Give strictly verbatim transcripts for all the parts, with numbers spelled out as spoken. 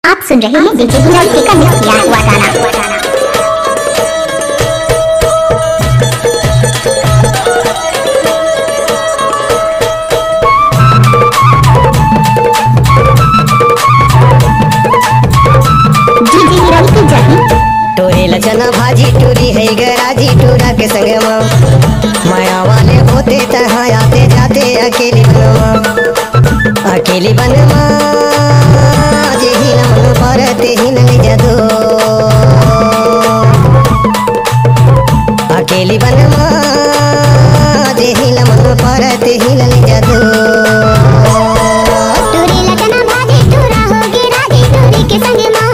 आप सुन रहे हैं डीजे हीरो जी का मिक्स किया हुआ गाना। डीजे हीरो की जगह। टोरे लचना भाजी टूरी है गराजी टूरा के संग मा। माया वाले होते तहाँ आते जाते अकेली बनवा। अकेली बन मा, जे हिला मन परत हिला ले जा दो। अकेली बन मा, जे हिला मन परत हिला ले जा दो। टूरी लटना भाजी टूरा होगी राजी टूरी के संग मा।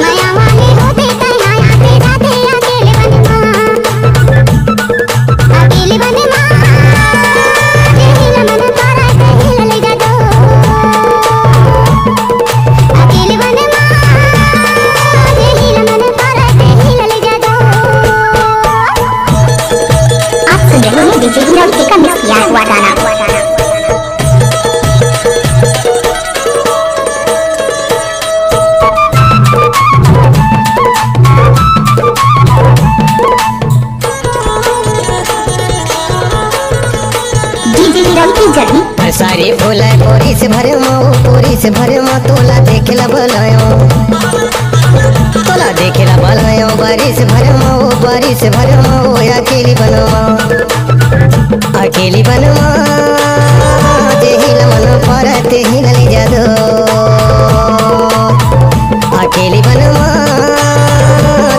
माया वाले होते तैया आते जाते अकेले बन मा। अकेले बने माँ, जे हिला मन परत हिला ले जा दो। अकेले बने माँ, जे हिला मन परत हिला ले जा दो। आप सुन रहे हैं डीजे हीरो जी का मिक्स किया हुआ गाना। डीजे हीरो की जगह। सारी फूल पूरी से भरे मा, पूरी से भरे मा, तोला देखे ला बुलायो। तोला देखे ला बुलायो, बारिश भरे मा, बारिश भरे मा, अकेली बनवा। अकेली बनवा, जे हिला मन परत हिला ले जा दो। अकेली बनवा,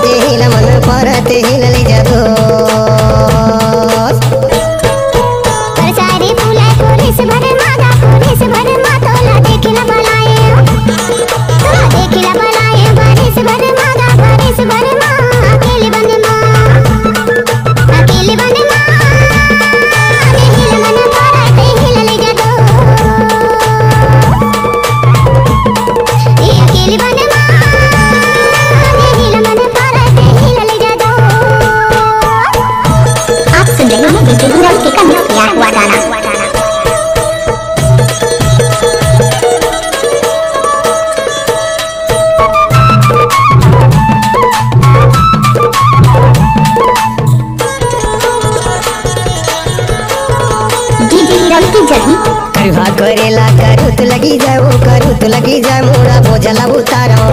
जे हिला मन परत हिला ले जा दो। सारी फूले पुलिस भर मागा, पुलिस भर मा तोला देखला बलाए। तोला देखला बलाए, बारिश भर मागा, बारिश भर मा, अकेली बन मा। अकेले बने माँ, जे हिला मन परत हिला ले जा दो। ए अकेले बने माँ, जे हिला मन परत हिला ले जा दो। आप सुन रहे हैं डीजे हीरो जी का मिक्स किया हुआ गाना। डीजे हीरो की जगह। करुहा करेला करुत लगी जाए, वो करुत लगी जाए, मोरा बोझला उतारो।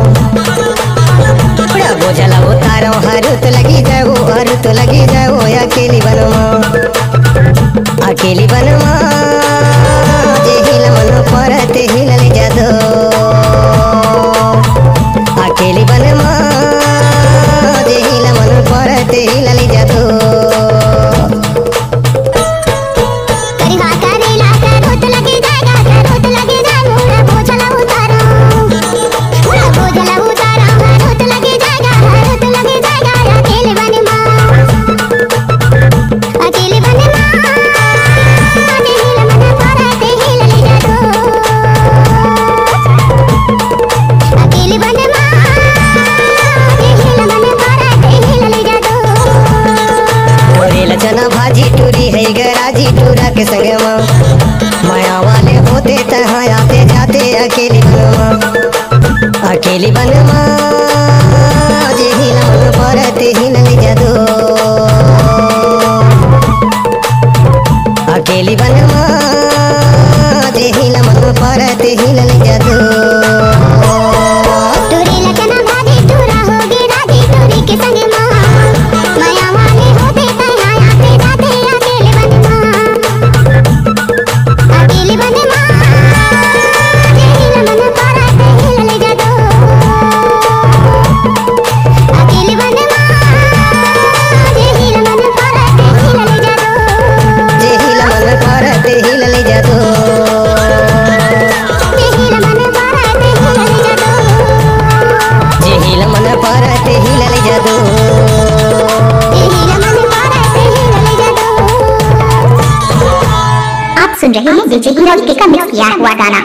मोरा बोझला उतारो, हरुत लगी जाए, वो हरुत लगी जाए, वो अकेली बनवा। अकेली बनवा, जे हिला मन परत हिला ले जा दो। अकेली बनवा, जे हिला मन परत हिला ले जा दो। करिहा करेला करोत लगे जाएगा, करोत लगे जाए, मोरा बोझला उतारो। मोरा बोझला उतारो, करोत लगे जाएगा, करोत लगे जाएगा, अकेले बने माँ। अकेले बने माँ, जे हिला मन परत हिला ले जा दो। अकेले बने माँ, जे हिला मन परत हिला ले जा दो। टोरे लचना भाजी टूरी है गराजी टूरा के संग मा। माया वाले होते तहाँ आते जाते अकेली बनवा। अकेली बनवा, जे हिला मन परत हिला ले जा दो। अकेली बनवा, जे हिला मन परत हिला ले जा दो। टूरी लचना भाजी टूरा होगी राजी टूरी के संग मा। माया वाले होते तैया आते जाते अकेले बनवा। अकेले बने माँ, जे हिला मन परत हिला ले जा दो। अकेले बने माँ, जे हिला मन परत हिला ले जा दो। जे हिला मन परत हिला ले जा दो। जे हिला मन परत हिला ले जा दो। जे हिला मन परत हिला ले जा दो। जे हिला मन परत हिला ले जा दो। आप सुन रहे हैं डीजे हीरो जी का मिक्स किया हुआ गाना।